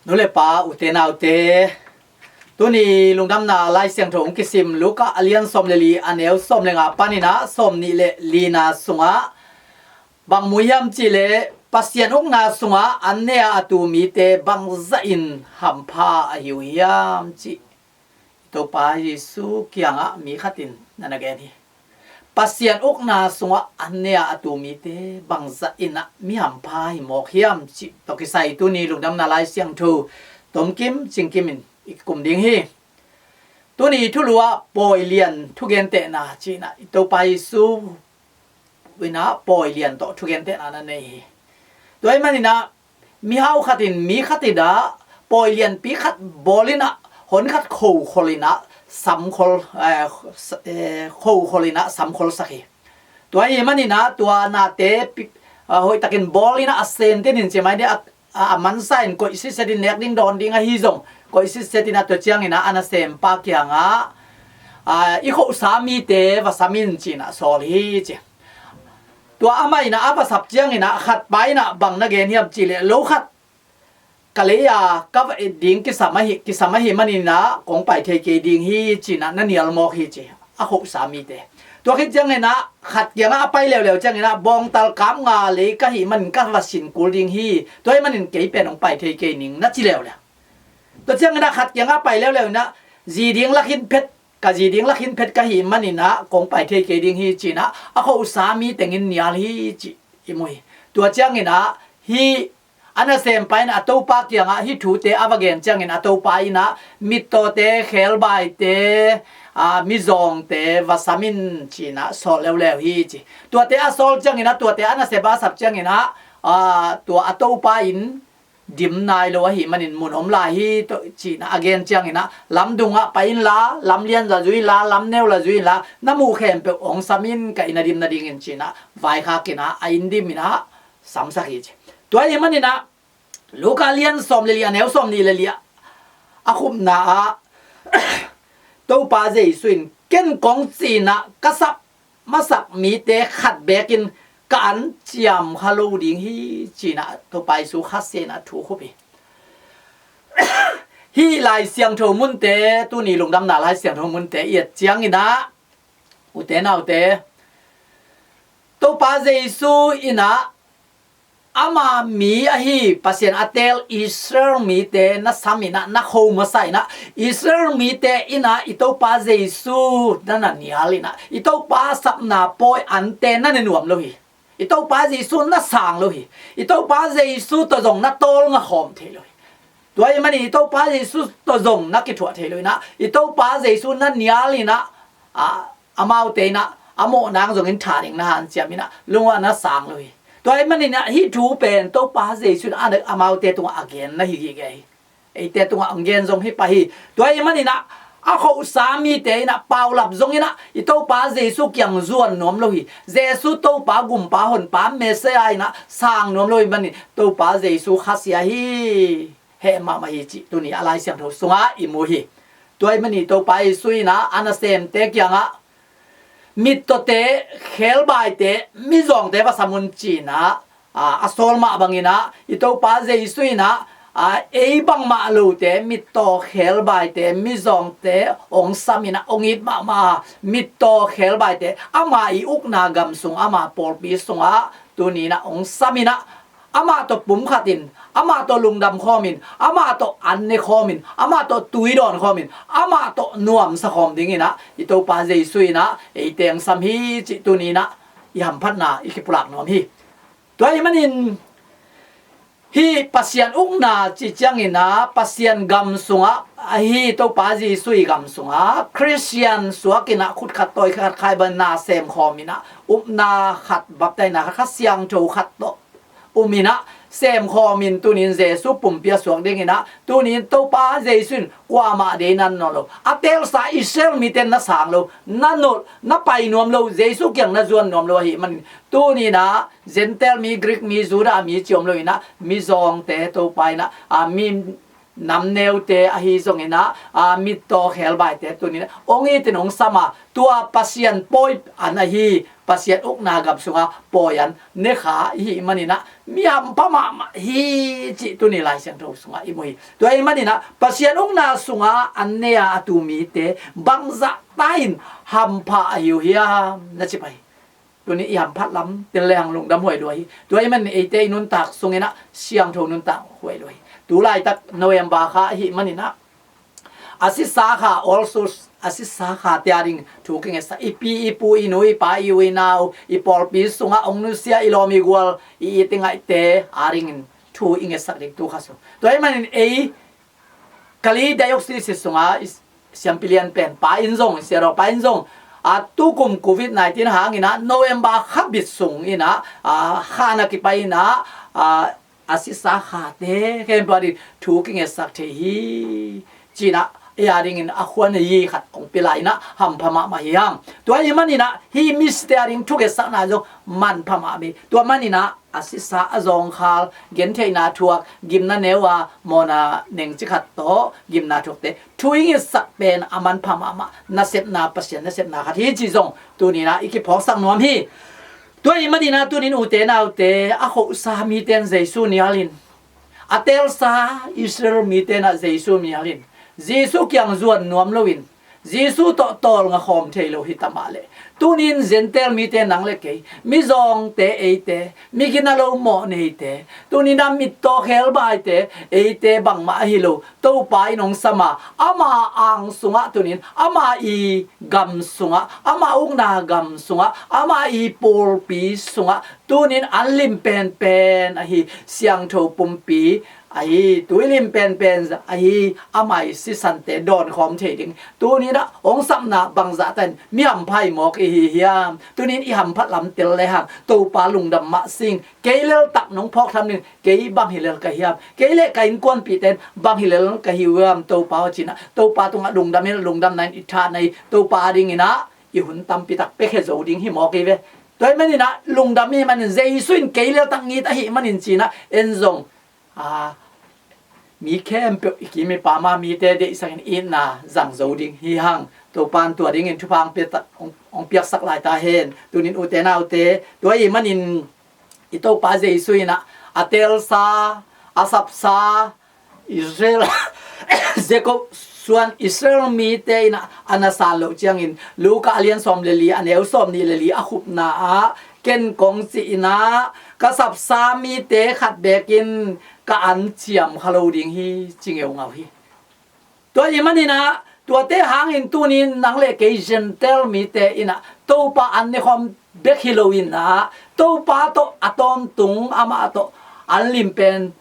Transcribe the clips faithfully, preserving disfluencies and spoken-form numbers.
Nu le pa, ute naute, tuni lungdamna Lai Siangtho hong kisim Luka a lian sawm le li, a neu sawm le nga panin ah sawm nih le lina sungah, bang mu hiam cih leh Pasian ukna sungah an ne a, a tu mite bangzahin hampha ahi uh hiam cih i Topa Jesu kiangah mi khatin na na gen hi. Pasian ukna sungah an ne a, a tu mite bangzahin ah mi hampha hi mawk hiam cih tawh kisai tuni lungdamna Lai Siangtho tomkim cingkimin i kum ding hi. Tuni thulu ah pawi lian thugentehna cih in ah i Topa Jesu in ah pawi lian tawh thugentehna na nei hi. Tua ahih manin ah mihau khatin mi khatin ah pawi lianpi khat bawlin ah, hon khat khokhol in ah, samkhol, eh, s-, eh, khokhol in ah samkholsak hi. Tua ahih manin ah tua nate pi-, ah, hoihtakin bawlin ah a sente nin ci mai ding a, a, a mansa in koih sitsetin nek ding dawn ding ahi zong, koih sitsetin ah tua ciangin ah a nasempa kiangah, ah, i khohsa mite va sam in ci in ah sawl hi ci. Tua amah in ah a va sap ciangin ah khatpa in ah bang na gen hiam cih leh, lo khat ka lei a ka va et ding kisam ahi, kisam ahih manin ah kong pai thei kei ding hi ci in ah na nial mawk hi ci, a khohsa mite. Tua khit ciangin ah khat kiangah a pai leuleu ciangin ah, bawngtal kap nga lei ka hih manin ka va sin kul ding hi, tua ahih manin kei pen hong pai thei kei ning na ci leuleu. Tua ciangin ah khat kiangah a pai leuleu in ah, zi ding la khin phet, ka zi ding la khin phet ka hih manin ah kong pai thei kei ding hi ci in ah a khohsa mi tengin nial hi cih i mu hi. Tua ciangin ah hih a nasempa in a topa kiangah hih thute a va gen ciangin a topa in ah mittawte, khebaite, aa, mizawngte va sam in ci in ah sawl leuleu hi ci. Tuate a sawl ciangin ah, tuate a nasempa a sap ciangin ah, aa, tua a topa in dim nai lo ahih manin mun om lai hi tawh ci in ah a gen ciangin ah, lamdung ah pai inla, lam lian la zui inla, lam neu la zui inla, na muh khempeuh hong sam in, ka inn a dim nadingin ci in ah vaikhak in ah a inn dim in ah samsak hi ci. Tua ahih manin ah Luka lian sawm le li, a neu sawm nih le li ah a khupna ah Topa Jesu in, ken kong ci in ah ka sap masak mite khat bekin ka an ciam kha lo ding hi ci in ah Topa Jesu khasia in ah thu khup hi. Hih Lai Siangtho munte, tuni lungdamna Lai Siangtho munte i et ciangin ah, ute naute, Topa Jesu in ah ama mi ahi Pasian a teel Israel mite na sam in ah, na kho masa in ah, Israel mite in ah i Topa Jesu na na nial in ah, i Topa sapna pawi ante na ne nuam lo hi. I Topa Jesu na sang lo hi. I Topa Jesu tawh zong na tawlnga khawm thei lo hi. Tua ahih manin i Topa Jesu tawh zong na kithuah thei lo in ah, i Topa Jesu na nial in ah, a, amaute in ah a mawhna zongin tha ding na hanciam in ah, lungua na sang lo hi. Tua ahih manin ah hih thu pen Topa Jesu in ah amaute tungah a gen na hi gige hi. Eite tungah hong gen zong hi pah hi. Tua ahih manin ah a khohsa mite in ah paulap zongin ah i Topa Jesu kiang zuan nuam lo hi. Jesu Topa, Gumpa, Honpa, Messiah in ah sang nuam lo ahih manin Topa Jesu khasia hi. Heh mahmah hi cih tuni a Lai Siangtho sungah i mu hi. Tua ahih manin Topa Jesu in ah a nasemte kiangah mittawte, khebaite, mizawngte va sam un ci in ah, a, a sawl mah bangin ah i Topa Jesu in ah, a, ei bangmah lote mittaw, khebaite, mizawngte hong sam in ah hong it mahmah a, mittaw, khebaite ama i ukna gam sung, ama pawlpi sungah tuni in ah hong sam in ah, amah tawh pumkhat in, amah tawh lungdam khawmin, amah tawh an ne khawmin, amah tawh tui dawn khawmin, amah tawh nuamsa khawm dingin ah i Topa Jesu in ah eite hong sam hi cih tuni in ah i hamphatna i kipulak nuam hi. Tua ahih manin hih Pasian ukna cih ciangin ah Pasian gam sungah, ahi Topa Jesu i gam sungah Khristian suak in ah, khut khat tawi khat khai bang na sem khawm in ah, upna khat, baptaina khat, Kha Siangtho khat tawh um in ah sem khawmin tuni in Jesu pumpi a suak dingin ah, tuni in Topa Jesu in kuamah deih na nawn lo, a teelsa Israel mite na sang lo, na nolh, na pai nuam lo, Jesu kiang na zuan nuam lo ahih manin tuni in ah Gentile mi, Greek mi, Judah mi ci om lo in ah, mizawngte Topa in ah, a, mi namneute ahi zongin ah, a, mittaw, khebaite tuni in ah hong it in hong sam a, tua Pasian pawi an ahi Pasian ukna gam sungah pawi an ne kha i hih manin ah mi hampha mahmah hi cih tuni Lai Siangtho sungah i mu hi. Tua ahih manin ah Pasian ukna sungah an ne a, a tu mite bangzah ta in hampha ahi uh hiam na ci pah hi. Tuni i hamphat lam tel lehang lungdam huai lua hi. Tua ahih manin eite i nuntak sungin ah siangtho nuntak huai lua hi. Tu laitak November kha ahih manin ah a sisa kha, all souls, a sisa khate a ding thu kingetsak, i pi i pu i nu i pa i u i nau, i pawlpi sungah hong nusia, i lawm i gual, i it i ngaihte a dingin thu i ngetsak ding tu kha sung. Tua ahih manin ei Kalay Diocese sungah i siampi lian pen pa in zong, siadawpa in zong, a tukum covid nineteen hangin ah November kha bit sungin ah, a, kha na kipai in ah, a, a sisa khate khempeuh a ding thu kingetsak thei hi. Ci-in ah ei a dingin a khuan a yi khat hong pia lai in ah hampha mahmah hi hang. Tua ahih manin ah hih missite a ding thu ketsakna zong manpha mahmah hi. Tua manin ah a sisa, a zawngkhal, gentheihna thuak, gimna neu a mawhna neng ci khat tawh gimna thuakte thu i ngetsak pen a manpha mahmah nasepna, Pasian nasepna khat hi ci zong tuni-in ah i kiphawksak nuam hi. Tua ahih manin ah tunin ute naute, a khosa mite in Jesu nialin, a teelsa Israel mite in ah Jesu nialin, Jesu kiang zuan nuam loin, Jesu tawh tawlnga khawm thei lo hi ta mah leh, tunin Gentile mite, nang le kei, mizawngte eite, mi gina lo mawh neite, tunin ah mittaw khebaite eite bangmah ahi lo, Topa in hong sam a, ama ang sungah tunin, ama i gam sungah, ama ukna gam sungah, ama i pawlpi sungah tunin an lim penpen ahi siangtho pumpi ahi, tui lim penpen ahi ama i sisante dawnkhawm thei ding tunin ah hong sapna bangzah ta in mi hampha i mawk i hi hiam? Tunin i hamphat lam tel lehang Topa lungdam mah sing. Kei leltak nong phawk tham ding, kei bang hi lel ka hiam? Kei le ka innkuanpihte in bang hi lel ka hi uh hiam Topa aw? Ci-in ah Topa tungah lungdam in, lungdamna in i thahna hi. Topa a dingin ah i hun tampi tak piakhia zo ding hi mawk hi ve. Tua ahih manin ah lungdam i hih manin, Jesu in kei leltak it ahih manin ci-in ah en zong, a, mi khempeuh i kim i pam a mite deihsakin itna zang zo ding hi hang. Topa in tua dingin thupha hong piaksak, hong, hong piaksak lai ta hen. Tunin ute naute, tua ahih manin i Topa Jesu in ah a teelsa, a sapsa, Israel, Jacob suan Israel mite in ah a na san loh ciangin, Luka a lian sawm le li, a neu sawm nih le li a khupna ah, ken kong cih in ah ka sapsa mite khat bekin ka an ciam kha lo ding hi, ci ngeungau hi. Tua ahih manin ah tuate hangin tunin nang le kei Gentile mite in ah Topa an nekhawm bek hi loin ah, Topa tawh a tawntung, amah tawh an lim pen,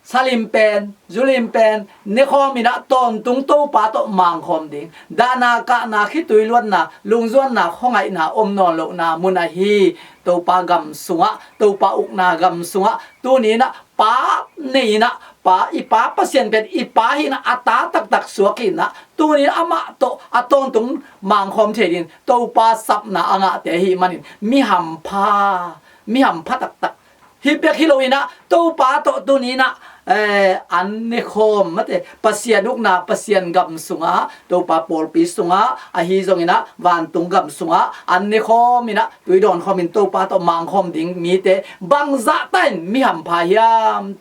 sa lim pen, zu lim pen nekhawm in ah tawntung Topa tawh mangkhawm ding, dahna kahna, khitui luatna, lungzuanna, khuangaihna om nawn lohna mun ahi Topa gam sungah, Topa ukna gam sungah tunin ah pa nei in ah, pa, i Pa Pasian pen i Pa hi in ah, a ta taktak suak hi in ah, tunin amah tawh a tawntung mangkhawm thei dingin Topa sapna a ngahte ahih manin mi hampha, mi hampha taktak hi bek hi loin ah, Topa tawh tunin ah, eh, an nekhawm, mate, Pasian ukna, Pasian gam sungah, Topa pawlpi sungah, ahi zongin ah vantung gam sungah an nekhawm in ah, tui dawnkhawm in Topa tawh mangkhawm ding mite bangzah ta in mi hampha hiam,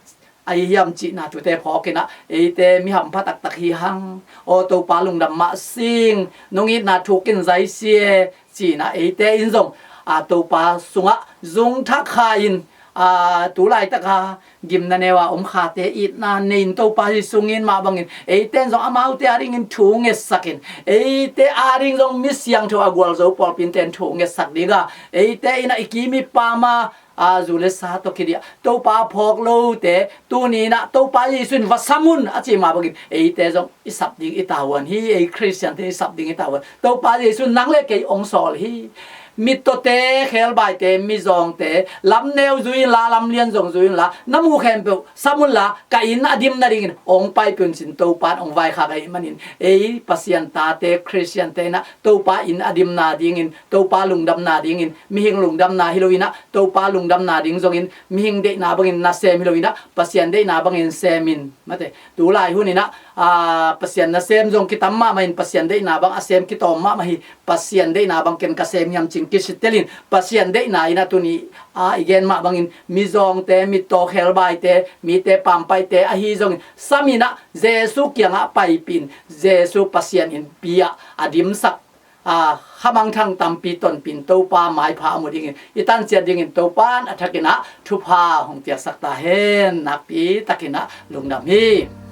ahi hiam cihna thute phawk in ah, eite mi hampha taktak hi hang. Aw Topa, lungdam mah sing, nong itna thuk in zaisi e, ci-in ah eite in zong, a, Topa sungah zung thak kha in, a, tu laitak a gimna neu a om khate itna nei in, Topa Jesu in mah bangin eite in zong amaute a dingin thu ngetsak in, eite a ding zong mi siangtho a gualzo pawlpi in ten thu ngetsak ding a, eite in ah i kim i pam a, a, zu le sa tawh kidiah Topa phawk lote tunin ah Topa Jesu in va sam un a cih mah bangin eite zong i sap ding i tavuan hi. Ei Khristiante i sap ding i tavuan. Topa Jesu in nang le kei hong sawl hi. Mittawte, khelbaite, mizawngte, lam neu zui inla, lam lian zong zui inla, na muh khempeuh sam unla, ka inn a dim nadingin hong paipih un, ci-in Topa in hong vaikhak ahih manin, ei Pasian tate, Khristiante in ah Topa inn a dimna dingin, Topa lungdamna dingin, mihing lungdamna hi loin ah, Topa lungdamna ding zongin, mihing deihna bangin nasem hi loin ah, Pasian deihna bangin sem in. Mate, tu lai hun in ah, a, Pasian nasem zong kitam mahmah in, Pasian deihna bang a sem kitawm mahmah hi. Pasian deihna bang ken ka sem hiam cih Kisittelin Pasian deihna in a tuni a i gen mah bangin mizawngte, mittaw khelbaite, mite pampaite ahi zongin samin ah Jesu kiangah paipih in Jesu Pasian in pi ah a dimsak a khamangthang tampi tonpih in Topa maipha a mu dingin i tanciat dingin Topa in a thakin ah thupha hong piaksak ta hen. Nakpi takin ah lungdam hi.